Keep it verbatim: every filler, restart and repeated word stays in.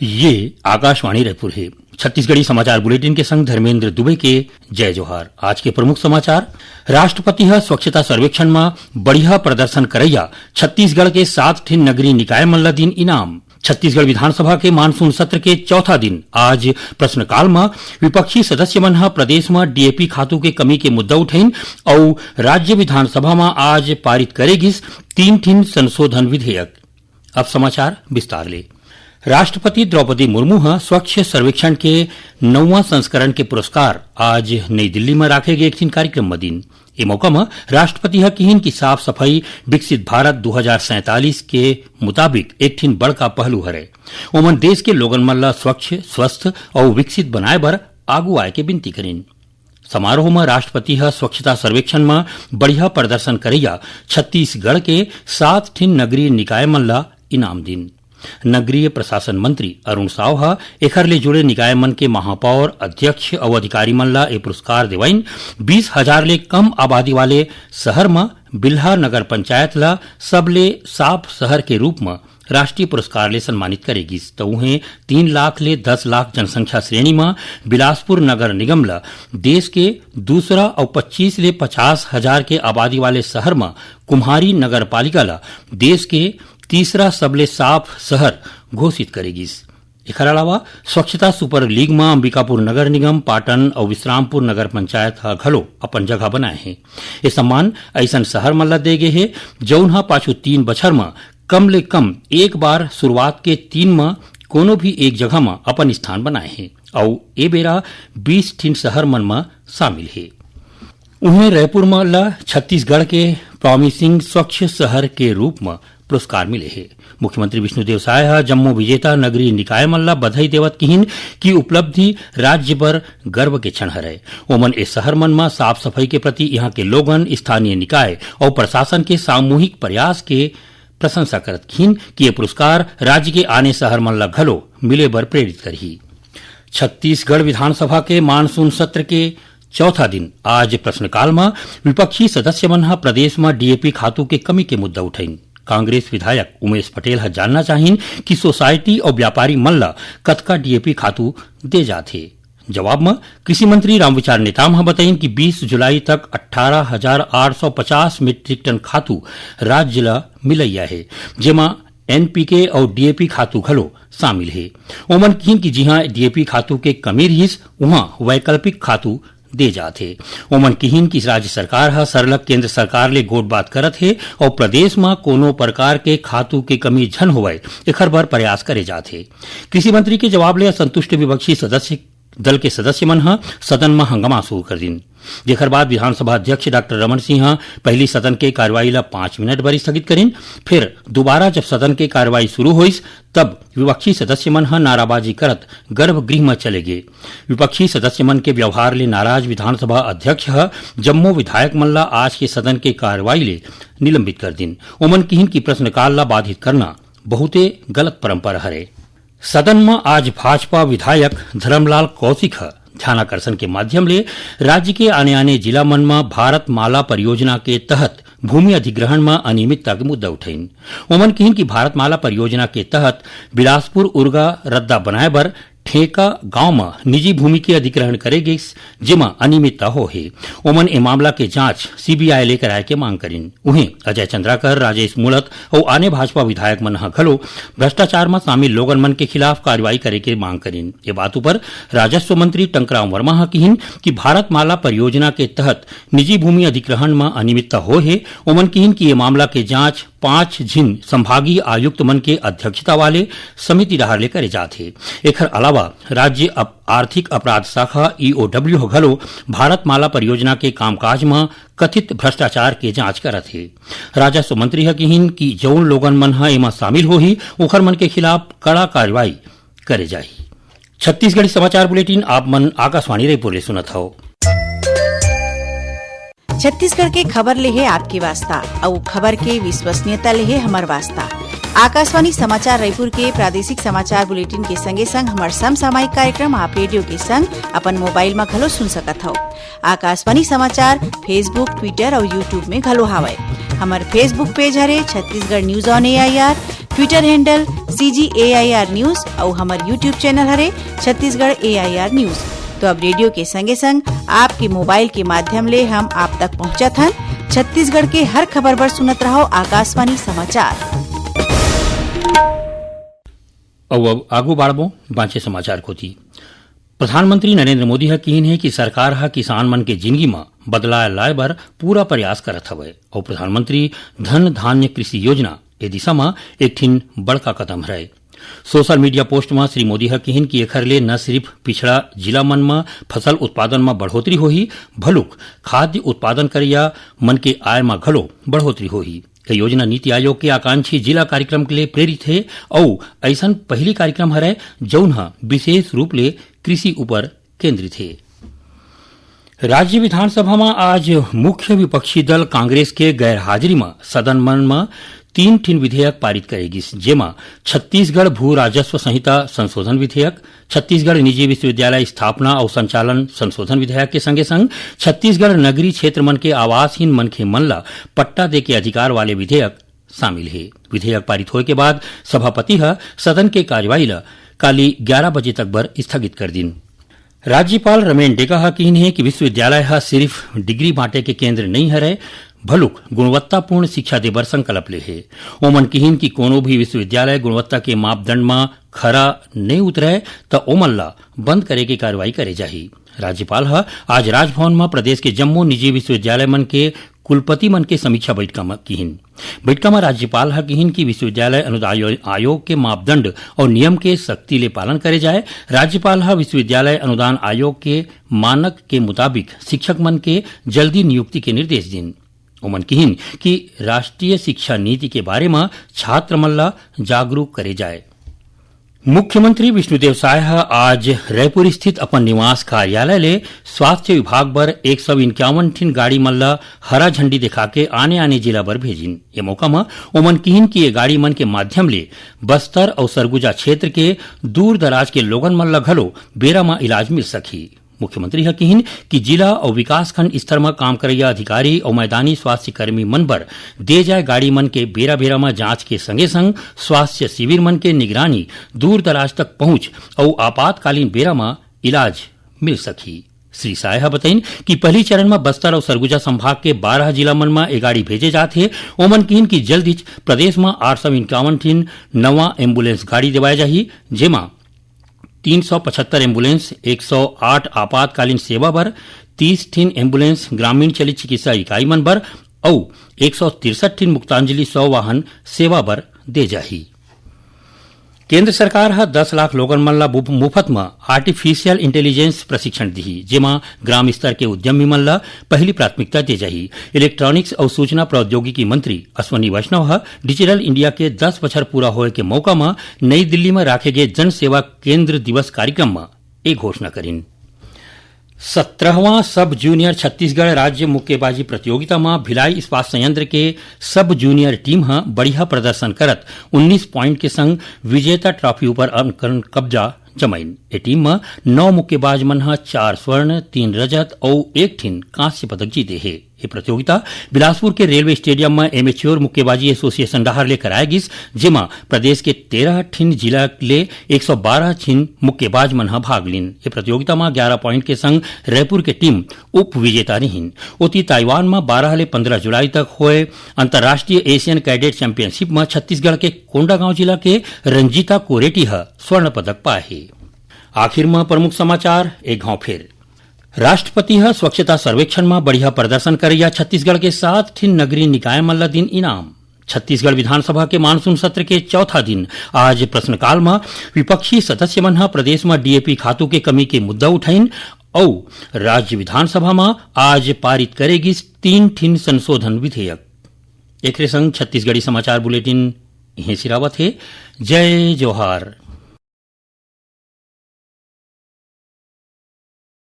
ये आकाशवाणी रायपुर हे। छत्तीसगढ़ी समाचार बुलेटिन के संग धर्मेंद्र दुबे के जय जोहार। आज के प्रमुख समाचार। राष्ट्रपति ह स्वच्छता सर्वेक्षण म बढ़िया प्रदर्शन करइया छत्तीसगढ़ के सात ठिन नगरीय निकाय मन ल दिन इनाम। छत्तीसगढ़ विधानसभा के मानसून सत्र के चौथा दिन आज प्रश्नकाल म विपक्षी सदस्य मन ह प्रदेश म डीएपी खातू के कमी के मुद्दा उठइन अउ राज्य विधानसभा म आज पारित करे गिस तीन ठिन संशोधन विधेयक। अब समाचार विस्तार ले। राष्ट्रपति द्रौपदी मुर्मू ह स्वच्छ सर्वेक्षण के नौवां संस्करण के पुरस्कार आज नई दिल्ली म राखे गे एक ठिन कार्यक्रम म दिन। ए मौका म राष्ट्रपति ह किहिन कि साफ सफाई विकसित भारत दू हजार सैंतालीस के मुताबिक एक ठिन बड़का पहलू हरय। ओमन देश के लोगन मन ल स्वच्छ, स्वस्थ अउ विकसित बनाए बर आगू आए के विनती करिन। समारोह म राष्ट्रपति ह स्वच्छता सर्वेक्षण म बढ़िया प्रदर्शन करइया छत्तीसगढ़ के सात ठिन नगरीय निकाय मन ल इनाम दिन। नगरीय प्रशासन मंत्री अरुण साव ह एखर ले जुड़े निकाय मन के महापौर, अध्यक्ष अउ अधिकारी मन ल ए पुरस्कार देवाइन। बीस हजार ले कम आबादी वाले शहर म बिल्हा नगर पंचायत ल सबले साफ शहर के रूप म राष्ट्रीय पुरस्कार ले सम्मानित करे गिस, त उहें तीन लाख ले दस लाख जनसंख्या श्रेणी म बिलासपुर नगर निगम ल देश के दूसरा अउ पच्चीस ले पचास हजार के आबादी वाले शहर म कुम्हारी नगर पालिका ल देश के तीसरा सबले साफ शहर घोषित करे गिस। एखर अलावा स्वच्छता सुपर लीग म अंबिकापुर नगर निगम, पाटन अउ विश्रामपुर नगर पंचायत ह घलो अपन जगह बनाए हे। ए सम्मान अइसन शहर मन ल दे गे हे, जउन ह पाछू तीन बछर म कम ले कम एक बार शुरुआत के तीन म कोनो भी एक जगह म अपन स्थान बनाए हे अउ ए बेरा बीस ठिन शहर मन म शामिल हे। उहें, रायपुर म ल छत्तीसगढ़ के प्रॉमिसिंग स्वच्छ शहर के रूप म पुरस्कार मिले हे। मुख्यमंत्री विष्णुदेव साय ह जम्मो विजेता नगरीय निकाय मन ल बधाई देवत किहिन कि उपलब्धि राज्य बर गर्व के क्षण हरय। ओमन ए शहर मन म साफ सफाई के प्रति इहां के लोगन, स्थानीय निकाय अउ प्रशासन के सामूहिक प्रयास के प्रशंसा करत किहिन कि ये पुरस्कार राज्य के आने शहर मन ल घलो मिले बर प्रेरित करही। छत्तीसगढ़ विधानसभा के मानसून सत्र के चौथा दिन आज प्रश्नकाल म विपक्षी सदस्य मन ह प्रदेश म डीएपी खातू के कमी के मुद्दा उठाइन। कांग्रेस विधायक उमेश पटेल ह जानना चाहिन कि सोसाइटी अउ व्यापारी मन ल कतका डीएपी खातू दे जाथे। जवाब म कृषि मंत्री रामविचार नेताम ह बताइन कि बीस जुलाई तक अट्ठारह हजार आठ सौ पचास मीट्रिक टन खातू राज्य ल मिलइया हे, जेमा एनपीके अउ डीएपी खातू घलो शामिल हे। ओमन किहिन कि जिहां डीएपी खातू के कमी रिहिस, उहां वैकल्पिक खातू दे जात हे। ओमन किहिन कि राज्य सरकार ह सरलग केंद्र सरकार ले गोठ बात करत हे अउ प्रदेश म कोनो प्रकार के खातू के कमी झन होवय, एखर बर प्रयास करे जात हे। कृषि मंत्री के जवाब ले असंतुष्ट विपक्षी सदस्य दल के सदस्य मन ह सदन म हंगामा शुरू कर दिन, जेखर बाद विधानसभा अध्यक्ष डॉक्टर रमन सिंह ह पहिली सदन के कार्यवाही ल पाँच मिनट बर स्थगित करिन। फिर दोबारा जब सदन के कार्यवाही शुरू होइस, तब विपक्षी सदस्य मन ह नाराबाजी करत गर्भगृह म चले गे। विपक्षी सदस्य मन के व्यवहार ले नाराज विधानसभा अध्यक्ष ह जम्मो विधायक मन ल आज के सदन के कार्यवाही ले निलंबित कर दिन। ओमन किहिन कि प्रश्नकाल ल बाधित करना बहुते गलत परंपरा हरे। सदन म आज भाजपा विधायक धरमलाल कौशिक ह ध्यानाकर्षण के माध्यम ले राज्य के आने-आने जिला मन म भारत माला परियोजना के तहत भूमि अधिग्रहण म अनियमितता के मुद्दा उठाइन। ओमन किहिन कि भारत माला परियोजना के तहत बिलासपुर उरगा रद्दा बनाए बर ठेका गांव म निजी भूमि के अधिग्रहण करे गिस, जेमा अनियमितता हो हे। ओमन ए मामला के जांच सीबीआई ले कराए के मांग करिन। उहें, अजय चंद्राकर, राजेश मूणत अउ आने भाजपा विधायक मन ह घलो भ्रष्टाचार म शामिल लोगन मन के खिलाफ कार्रवाई करे के मांग करिन। ये बात ऊपर राजस्व मंत्री टंकराम वर्मा ह किहिन कि भारत माला परियोजना के तहत निजी भूमि अधिग्रहण म अनियमितता होए हे। ओमन किहिन कि ये मामला के जांच पांच झिन संभागीय आयुक्त मन के अध्यक्षता वाले समिति डहार ले करे जात हे। एखर अलावा राज्य अप-, आर्थिक अपराध शाखा, ईओडब्ल्यू, ह घलो भारत माला परियोजना के कामकाज म कथित भ्रष्टाचार के जांच करत हे। राजस्व मंत्री ह किहिन कि जउन लोगन मन ह एमा शामिल होही, ओखर मन के खिलाफ कड़ा कार्रवाई करे जाही। छत्तीसगढ़ी समाचार बुलेटिन आप मन आकाशवाणी रायपुर ले सुनत हव। छत्तीसगढ़ के खबर ले हे आपके वास्ता, अउ खबर के विश्वसनीयता ले हे हमर वास्ता। आकाशवाणी समाचार रायपुर के प्रादेशिक समाचार बुलेटिन के संगे संग हमर समसामयिक कार्यक्रम आप रेडियो के संग अपन मोबाइल म घलो सुन सकत हव। आकाशवाणी समाचार Facebook, Twitter अउ YouTube में घलो हावय। हमर Facebook पेज हरे Chhattisgarh news on AIR. Twitter handle C G A I R News अउ हमर YouTube channel हरे Chhattisgarh A I R News। तो अब रेडियो के संगे संग आपके मोबाइल के माध्यम ले हम आप तक पहुंचत हन। छत्तीसगढ़ के हर खबर बर सुनत रहो आकाशवाणी समाचार। अउ अब आगू बाढ़बो बांचे समाचार कोती। प्रधानमंत्री नरेंद्र मोदी ह किहिन हे कि सरकार ह किसान मन के जिनगी म बदलाव लाए बर पूरा प्रयास करत हवय अउ प्रधानमंत्री धन धान्य कृषि योजना ए दिशा म एक ठिन बड़का कदम हरय। सोशल मीडिया पोस्ट म श्री मोदी ह किहिन कि एखर ले न सिरिफ पिछड़ा जिला मन म फसल उत्पादन म बढ़ोतरी होही, भलुक खाद्य उत्पादन करइया मन के आय म घलो बढ़ोतरी होही। ए योजना नीति आयोग के आकांक्षी जिला कार्यक्रम के ले प्रेरित हे अउ अइसन पहिली कार्यक्रम हरय, जउन ह विशेष रूप ले कृषि ऊपर केंद्रित हे। राज्य विधानसभा म आज मुख्य विपक्षी दल कांग्रेस के गैर हाजिरी म सदन मन म तीन ठिन विधेयक पारित करे गिस, जेमा छत्तीसगढ़ भू राजस्व संहिता संशोधन विधेयक, छत्तीसगढ़ निजी विश्वविद्यालय स्थापना अउ संचालन संशोधन विधेयक के संगे संग छत्तीसगढ़ नगरीय क्षेत्र मन के आवासहीन मनखे मन ल पट्टा दे के अधिकार वाले विधेयक शामिल हे। विधेयक पारित होए के बाद सभापति ह सदन के कार्यवाही ल काली ग्यारा बजे तक बर स्थगित कर दिन। राज्यपाल रमेन डेका ह किहिन हे कि विश्वविद्यालय ह सिरिफ डिग्री बांटे के केंद्र नइ हरय, भलुक गुणवत्तापूर्ण शिक्षा देबर संकल्प ले हे। ओमन किहिन कि कोनो भी विश्वविद्यालय गुणवत्ता के मापदंड म खरा नइ उतरय, त ओमन ला बंद करे के कार्रवाई करे जाही। राज्यपाल ह आज राजभवन म प्रदेश के जम्मो निजी विश्वविद्यालय मन के कुलपति मन के समीक्षा बैठका म किहिन। बैठका म राज्यपाल ह किहिन कि विश्वविद्यालय अनुदान आयो-, आयोग के मापदंड अउ नियम के सख्ती ले पालन करे जाए। राज्यपाल ह विश्वविद्यालय अनुदान आयोग के मानक के मुताबिक शिक्षक मन के जल्दी नियुक्ति के निर्देश दिन। ओमन किहिन कि राष्ट्रीय शिक्षा नीति के बारे म छात्र मन ला जागरूक करे जाए। मुख्यमंत्री विष्णुदेव साय ह आज रायपुर स्थित अपन निवास कार्यालय ले स्वास्थ्य विभाग बर एक सौ इक्यावन ठिन गाड़ी मन ल हरा झंडी दिखा के आने-आने जिला बर भेजिन। ये मौका म ओमन किहिन कि ये गाड़ी मन के माध्यम ले बस्तर अउ सरगुजा क्षेत्र के दूर-दराज के लोगन मन ल घलो बेरा म इलाज मिल सकही। मुख्यमंत्री ह किहिन कि जिला अउ विकासखंड स्तर म काम करइया अधिकारी अउ मैदानी स्वास्थ्य कर्मी मन बर दे जाए गाड़ी मन के बेरा-बेरा म जांच के संगे-संग स्वास्थ्य शिविर मन के निगरानी, दूर-दराज तक पहुंच अउ आपातकालीन बेरा म इलाज मिल सकही। श्री साय ह बतइन कि पहली चरण म बस्तर अउ सरगुजा संभाग के बारह जिला मन म ए गाड़ी भेजे जात हे। ओमन किहिन कि जल्दीच प्रदेश म आठ सौ इक्यावन ठिन नवा एम्बुलेंस गाड़ी देवाए जाही, जेमा तीन सौ पचहत्तर एम्बुलेंस, एक सौ आठ आपातकालीन सेवा बर, तीस ठिन एम्बुलेंस ग्रामीण चलित चिकित्सा इकाई मन बर अउ एक सौ तिरसठ ठिन मुक्तांजलि सौ वाहन सेवा बर दे जाही। केंद्र सरकार ह दस लाख लोगन मन ला मुफ-, मुफत म आर्टिफिशियल इंटेलिजेंस प्रशिक्षण दिही, जेमा ग्राम स्तर के उद्यमी मन ला पहली प्राथमिकता दे जाही। इलेक्ट्रॉनिक्स अउ सूचना प्रौद्योगिकी मंत्री अश्विनी वैष्णव ह डिजिटल इंडिया के दस बछर पूरा होए के मौका म नई दिल्ली म राखे गे जन सेवा केंद्र दिवस कार्यक्रम म ए घोषणा करिन। सत्रहवां सब जूनियर छत्तीसगढ़ राज्य मुक्केबाजी प्रतियोगिता म भिलाई इस्पात संयंत्र के सब जूनियर टीम ह बढ़िया प्रदर्शन करत उन्नीस पॉइंट के संग विजेता ट्रॉफी ऊपर अपन कब्जा जमाइन। ए टीम म नौ मुक्केबाज मन ह चार स्वर्ण, तीन रजत अउ एक ठिन कांस्य पदक जीते हे। ये प्रतियोगिता बिलासपुर के रेलवे स्टेडियम म एमेच्योर मुक्केबाजी एसोसिएशन डहार ले कराए गिस, जेमा प्रदेश के तेरह ठिन जिला ले एक सौ बारह ठिन मुक्केबाज मन ह भाग लीन। ये प्रतियोगिता म ग्यारह पॉइंट के संग रायपुर के टीम उप विजेता रिहिन। ओती ताइवान म बारह ले पंद्रह जुलाई तक होए अंतर्राष्ट्रीय एशियन कैडेट चैंपियनशिप म छत्तीसगढ़ के कोंडागांव जिला के रंजीता कोरेटी ह स्वर्ण पदक पाए हे। आखिर म प्रमुख समाचार एक घाव फेर। राष्ट्रपति ह स्वच्छता सर्वेक्षण म बढ़िया प्रदर्शन करइया छत्तीसगढ़ के सात ठिन नगरीय निकाय मन ल दिन इनाम। छत्तीसगढ़ विधानसभा के मानसून सत्र के चौथा दिन आज प्रश्नकाल म विपक्षी सदस्य मन ह प्रदेश म डीएपी खातू के कमी के मुद्दा उठाइन अउ राज्य विधानसभा म आज पारित करे गिस तीन ठिन संशोधन विधेयक। एकरे संग छत्तीसगढ़ी समाचार बुलेटिन इहें सिरावत हे। जय जोहार।